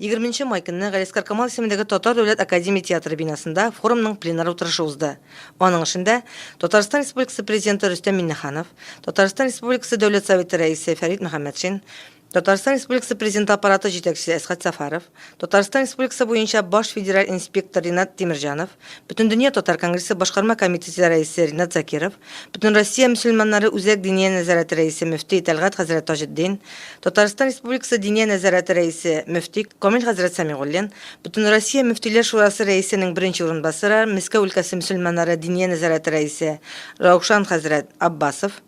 20 май көнне Галиәсгар Камал исемендәге Татар дәүләт академия театры бинасында форумның пленар утырышы узды. Аның эшендә Татарстан Республикасы Президенты Рөстәм Миңнеханов, Татарстан Республикасы Дәүләт Советы Рәисе Фәрит Мөхәммәтшин, Татарстан Республикасы Президенты Аппараты җитәкчесе Әсгать Сәфәров, Татарстан Республикасы буенча баш федераль инспектор Ринат Тимерҗанов, Бөтендөнья татар конгрессы башкарма комитеты рәисе Ринат Закиров, Бөтенроссия мөселманнары Үзәк диния нәзарәте рәисе мөфти Тәлгать хәзрәт Таҗетдин, Татарстан Республикасы Диния нәзарәте рәисе мөфти Камил хәзрәт Сәмигуллин, Бөтенроссия мөфтиләр шурасы рәисенең беренче урынбасары, Мәскәү өлкәсе мөселманнары Диния нәзарәте рәисе Раушан хәзрәт Аббасов,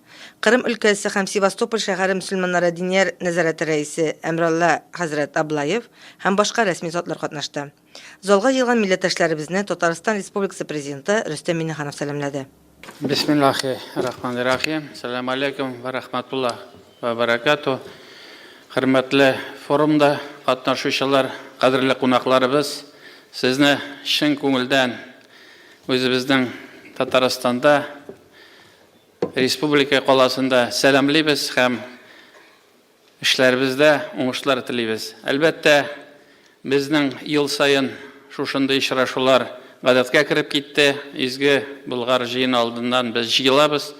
Кырым өлкәсе һәм Севастополь шәһәре мөселманнары Диния нәзарәте рәисе Әмралла хәзрәт Аблаев һәм башка рәсми затлар катнашты. Залга җыелган милләттәшләребезне Татарстан Республикасы Президенты Рөстәм Миңнеханов сәламләде. Бисмиллахи рахмани рахим. Сәлам алейкум вә рахматуллах вә баракату. Хөрмәтле форумда катнашучылар, кадерле кунакларыбыз, сезне чын күңелдән үзебезнең Татарстанда Республика каласында сәламлибез һәм эшләребездә уңышлар телибез. Әлбәттә, безнең ел саен шушындый очрашулар гадәткә кереп китте. Изге Болгар җыены алдыннан без җыелабыз,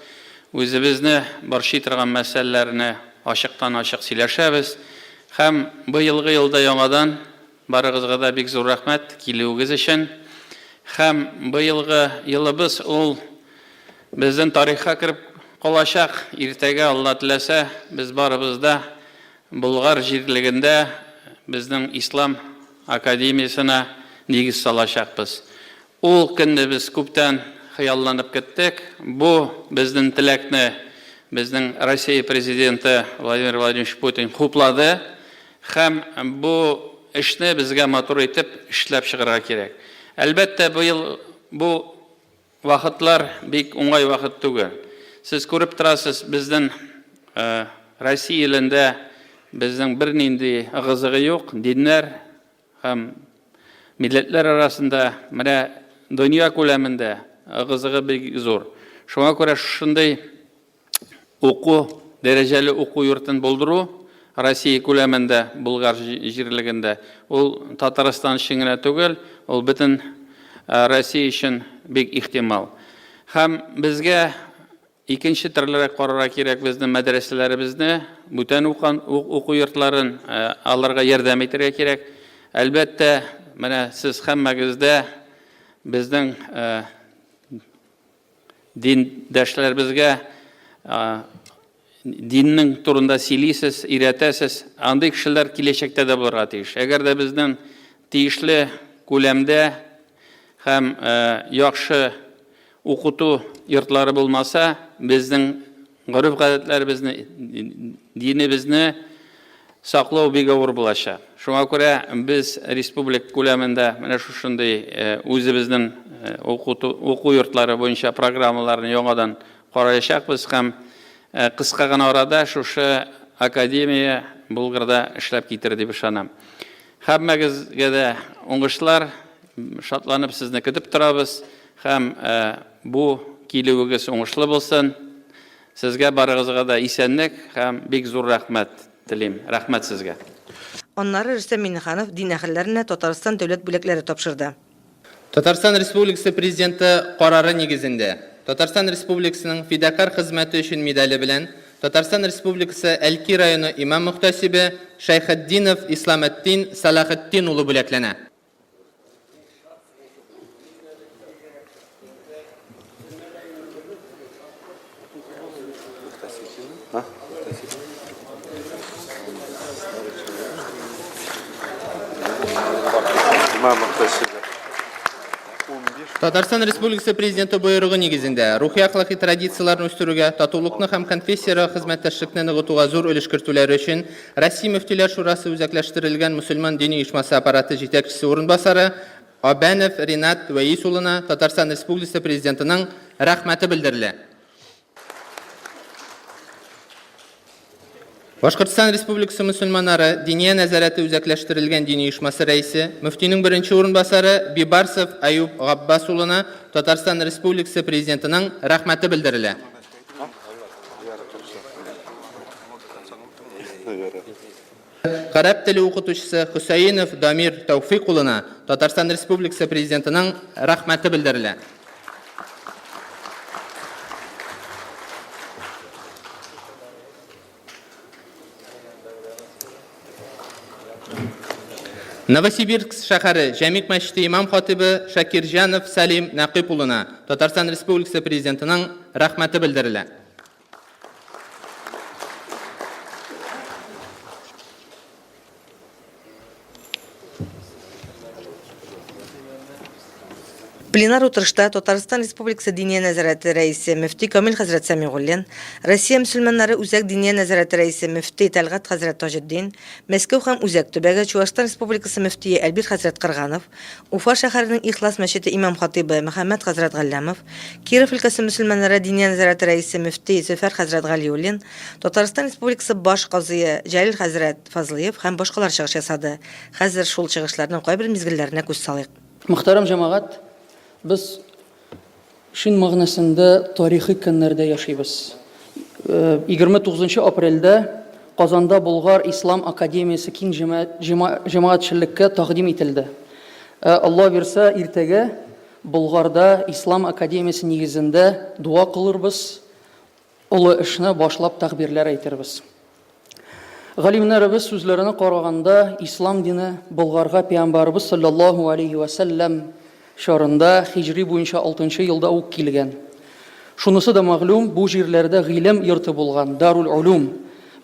үзебезне борчый торган мәсьәләләрне ачыктан-ачык сөйләшәбез. Һәм быелгы елда яңадан барыгызга да бик зур рәхмәт килүегез өчен. Һәм быелгы елыбыз ул Безнең тарихка кереп калачак. Иртәгә, Алла теләсә, без барыбыз да Болгар җирлегендә безнең Ислам академиясенә нигез салачакбыз. Ул көнне без күптән хыялланып көттек. Бу безнең теләкне безнең Россия Президенты Владимир Владимирович Путин хуплады. Һәм бу эшне безгә матур итеп эшләп чыгарга кирәк. Әлбәттә, быел бу Вакытлар бик уңай вакыт түгел. Сез күреп торасыз, безнең Россия илендә безнең бернинди ыгы-зыгы юк, диннәр һәм милләтләр арасында, менә дөнья күләмендә ыгы-зыгы бик зур. Шуңа күрә шушындый уку, дәрәҗәле уку йортын булдыру Россия күләмендә, Болгар җирлегендә, ул Татарстан өчен генә түгел, ул бөтен Россия өчен бик ихтимал. Һәм безгә икенче төрлерәк карарга кирәк безнең мәдрәсәләребезне, бүтән укан уку йортларын аларга ярдәм итәргә кирәк. Әлбәттә, менә сез һәммәгез дә безнең Диндәшләребезгә диннең турында сөйлисез, өйрәтәсез. Андый кешеләр киләчәктә дә булырга тиеш. Әгәр дә безнең тиешле күләмдә һәм яхшы укыту йортлары булмаса, безнең Гореф-гадәтләребезне, динебезне саклау бик авыр булачак. Шуңа күрә без республика күләмендә менә шушындый үзебезнең укыту, уку йортлары буенча программаларны яңадан караячакбыз һәм кыска гына арада шушы академия Булгарда эшләп китер дип ышанам. Һәммәгезгә дә уңышлар, шатланып сезне көтеп торабыз һәм бу килүегез уңышлы булсын. Сезгә барыгызга да исәнлек һәм бик зур рәхмәт телим. Рәхмәт сезгә. Аннары Рөстәм Миңнеханов дин әһелләренә Татарстан дәүләт бүләкләре тапшырды. Татарстан Республикасы Президенты карары нигезендә, Татарстан Республикасының фидакарь хезмәте өчен медале белән Татарстан Республикасы Әлки районы имам-мөхтәсибе Шәйхетдинов Исламетдин Сәлахетдин улы бүләкләнә. Татарстан Республикасы Президенты боерыгы нигезендә, рухи-әхлакый традицияләрне үстерүгә, татулыкны һәм конфессияләрара хезмәттәшлекне ныгытуга зур өлеш кертүләре өчен Россия Мөфтиләр Шурасы Үзәкләштерелгән мөселман дини оешмасы аппараты җитәкчесе урынбасары Абәнов Ринат Вәис улына Татарстан Республикасы Президентының Рәхмәте белдерелә. Башкортстан Республикасы мөселманнары Диния нәзарәте үзәкләштерелгән дини оешмасы рәисе, мөфтинең беренче урынбасары Бибарсов Аюб Габбас улына Татарстан Республикасы Президентының Рәхмәте белдерелә. гарәп теле укытучысы Хөсәенов Дамир Тәүфыйк улына Татарстан Республикасы Президентының Рәхмәте белдерелә. Новосибирск шәһәре Җәмигъ мәчете имам-хатыйбы Шакирҗанов Сәлим Нәкыйп улына Татарстан Республикасы Президентының Рәхмәте белдерелә. Пленар утырышта Татарстан Республикасы Диния нәзарәте рәисе мөфти Камил хәзрәт Сәмигуллин, Россия мөселманнары Үзәк Диния нәзарәте рәисе мөфти Тәлгать хәзрәт Таҗетдин, Мәскәү һәм Үзәк төбәге Чуашстан Республикасы мөфтие Әлбир хәзрәт Кырганов, Уфа шәһәренең Ихлас мәчете имам-хатыйбы Мөхәммәд хәзрәт Галләмов, Киров өлкәсе мөселманнары Диния нәзарәте рәисе мөфти Зөфәр хәзрәт Галиуллин, Татарстан Республикасы баш казые Җәлил хәзрәт Фазлыев һәм башкалар чыгыш ясады. Хәзер шул чыгышларның кайбер мизгелләренә күз салыйк. Мөхтәрәм җәмәгать, без чын мәгънәсендә тарихи көннәрдә яшибез. 29 нчы апрельдә Казанда Болгар ислам академиясе киң җәмәгатьчелеккә тәкъдим ителде. Ә Алла бирсә, иртәгә Болгарда ислам академиясе нигезендә дуа кылырбыз, Олы эшне башлап тәкъбирләр әйтербез. Галимнәребез сүзләренә караганда, ислам дине Болгарга пәйгамбәребез салләллаһу алейһи вә сәлләм чорында һиҗри буенча алтынчы елда ук килгән. Шунысы да мәгълүм, бу җирләрдә гыйлем йорты булган, Дарул Улум.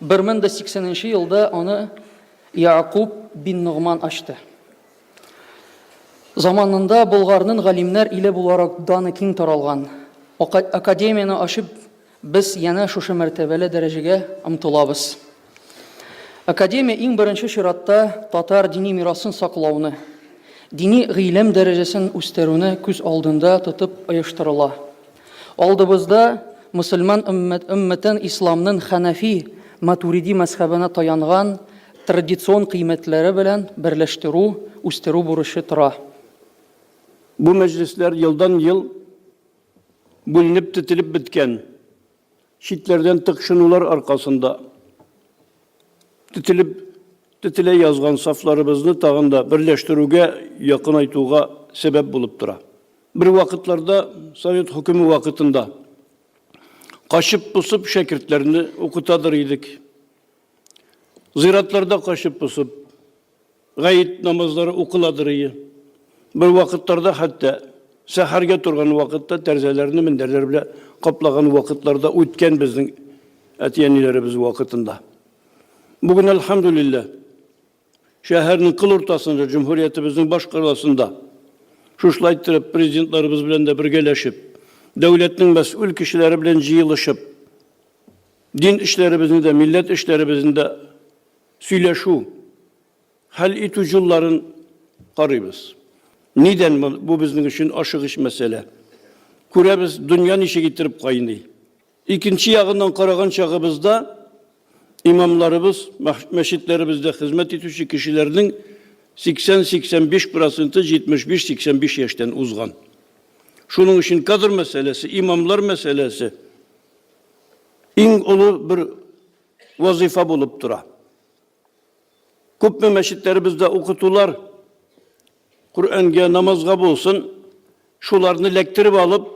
1080 нче елда аны Ягъкуб бин Ногман ачты. Заманында Болгарнын галимнәр иле буларак даны киң таралган. Академияне ачып, без янә шушы мәртәбәле дәрәҗәгә омтылабыз. Академия иң беренче чиратта татар дини мирасын саклауны, дини гыйлем дәрәҗәсен үстерүне күз алдында тотып оештырыла. Алдыбызда мөселман өммәтен исламнын хәнәфи, матуриди мәзһәбенә таянган традицион кыйммәтләре белән берләштерү, үстерү бурычы тора. Бу мәҗлесләр елдан-ел бүленеп-тетелеп беткән, читләрдән тыкшынулар аркасында тетелеп тетелә язган сафларыбызны тагын да берләштерүгә, якынайтуга сәбәп булып тора. Бер вакытларда, совет хөкеме вакытында, качып-посып шәкертләрне укытадыр идек. Зиратларда качып-посып гает намазлары укыладыр ие. Бер вакытларда хәтта сәхәргә торган вакытта тәрәзәләрне мендәрләр белән каплаган вакытларда үткән безнең әти-әниләребез вакытында. Бүген, әлхәмдүлилләһ, Шәһәрнең кыл уртасында, җөмһүриятебезнең баш каласында шушылай иттереп президентларыбыз белән дә бергәләшеп, дәүләтнең мәсьүл кешеләре белән җыелышып, дин эшләребезне дә, милләт эшләребезне дә сөйләшү, хәл итү юлларын карыйбыз. Нидән бу безнең өчен ашыгыч мәсьәлә? Күрәбез, дөнья ничек иттереп кайный. Икенче ягыннан караган чагыбызда, имамларыбыз, мәчетләребездә хезмәт итүче кешеләрнең 80-85 проценты 75-85 яшьтән узган. Шуның өчен кадр мәсьәләсе, имамлар мәсьәләсе иң олы бер вазыйфа булып тора. Күпме мәчетләребездә укытулар Коръәнгә, намазга булсын, шуларны ләктереп алып,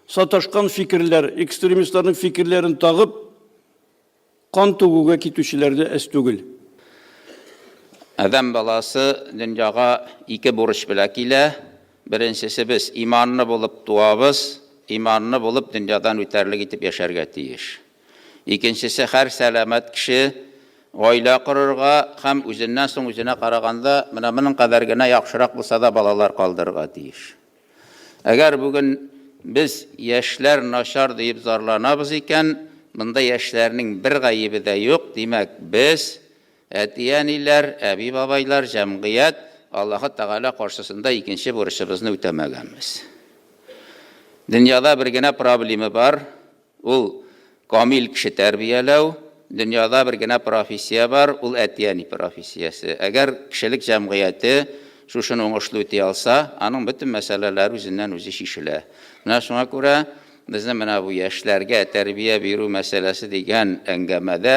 саташкан фикерләр, экстремистларның фикерләрен тагып, кан түгүгә китүчеләр дә әз түгел. Адәм баласы дөньяга ике бурыч белән килә. Беренчесе, без иманлы булып туабыз, иманлы булып дөньядан үтәрлек итеп яшәргә тиеш. Икенчесе, һәр сәламәт кеше гаилә корырга һәм үзеннән соң үзенә караганда менә моның кадәр генә яхшырак булса да балалар калдырырга тиеш. Әгәр бүген без яшьләр начар диеп зарланабыз икән, монда яшьләрнең бер гаебе дә юк, димәк, без, әти-әниләр, әби-бабайлар, җәмгыять Аллаһы Тәгалә каршысында икенче бурычыбызны үтәмәгәнбез. Дөньяда бер генә проблема бар, Ул камил кеше тәрбияләү. Дөньяда бер генә профессия бар, ул әти-әни профессиясе. Әгәр кешелек җәмгыяте шушыны уңышлы үти алса, аның бөтен мәсьәләләре үзеннән-үзе чишелә. Менә шуңа күрә безнең менә бу яшьләргә тәрбия бирү мәсьәләсе дигән әңгәмәдә.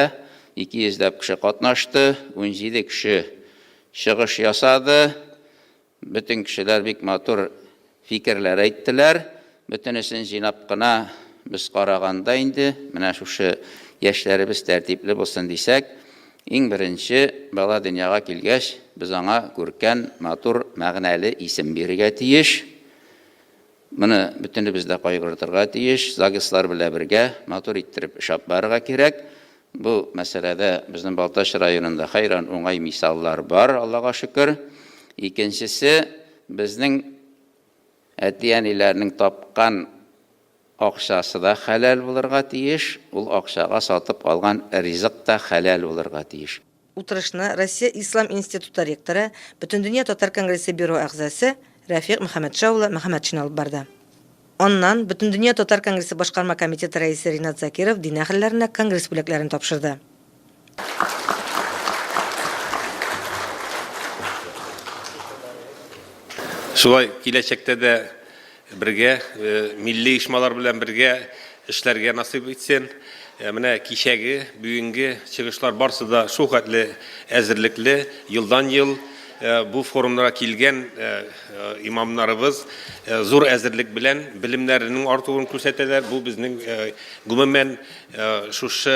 200 ләп кеше катнашты, 17 кеше чыгыш ясады. Бөтен кешеләр бик матур фикерләр әйттеләр. Бөтенесен җыйнап кына без караганда инде, менә шушы яшьләребез тәртипле булсын дисәк, иң беренче бала дөньяга килгәч, без аңа күркәм, матур, мәгънәле исем бирергә тиеш. Моны бөтенебез дә кайгыртырга тиеш, ЗАГСлар белән бергә матур иттереп эш алып барырга кирәк. Бу мәсьәләдә безнең Балтач районында хәйран уңай мисаллар бар, Аллага шөкер. Икенчесе, безнең әти-әниләрнең тапкан акчасы да хәләл булырга тиеш, ул акчага сатып алган ризык та хәләл булырга тиеш. Утырышны Россия Ислам институты ректоры, Бөтендөнья татар конгрессы бюро әгъзасы Рәфыйк Мөхәммәтша улы Мөхәммәтшин алып барды. Аннан Бөтендөнья татар конгрессы башкарма комитеты рәисе Ринат Закиров дин әһелләренә конгресс бүләкләрен тапшырды. Шулай киләчәктә дә бергә, милли оешмалар белән бергә эшләргә насыйп итсен. Менә кичәге, бүгенге чыгышлар барсы да шул хәтле әзерлекле, елдан-ел бу форумнарга килгән имамнарыбыз зур әзерлек белән белемнәренең артуын күрсәтәләр. Бу безнең гомумән шушы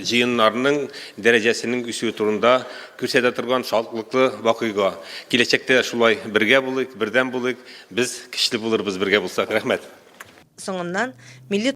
җыеннарның дәрәҗәсенең үсүе турында күрсәтә торган шатлыклы вакыйга. Киләчәктә дә шулай бергә булыйк, бердәм булыйк. Без көчле булырбыз бергә булсак. Рәхмәт. Соңыннан милли.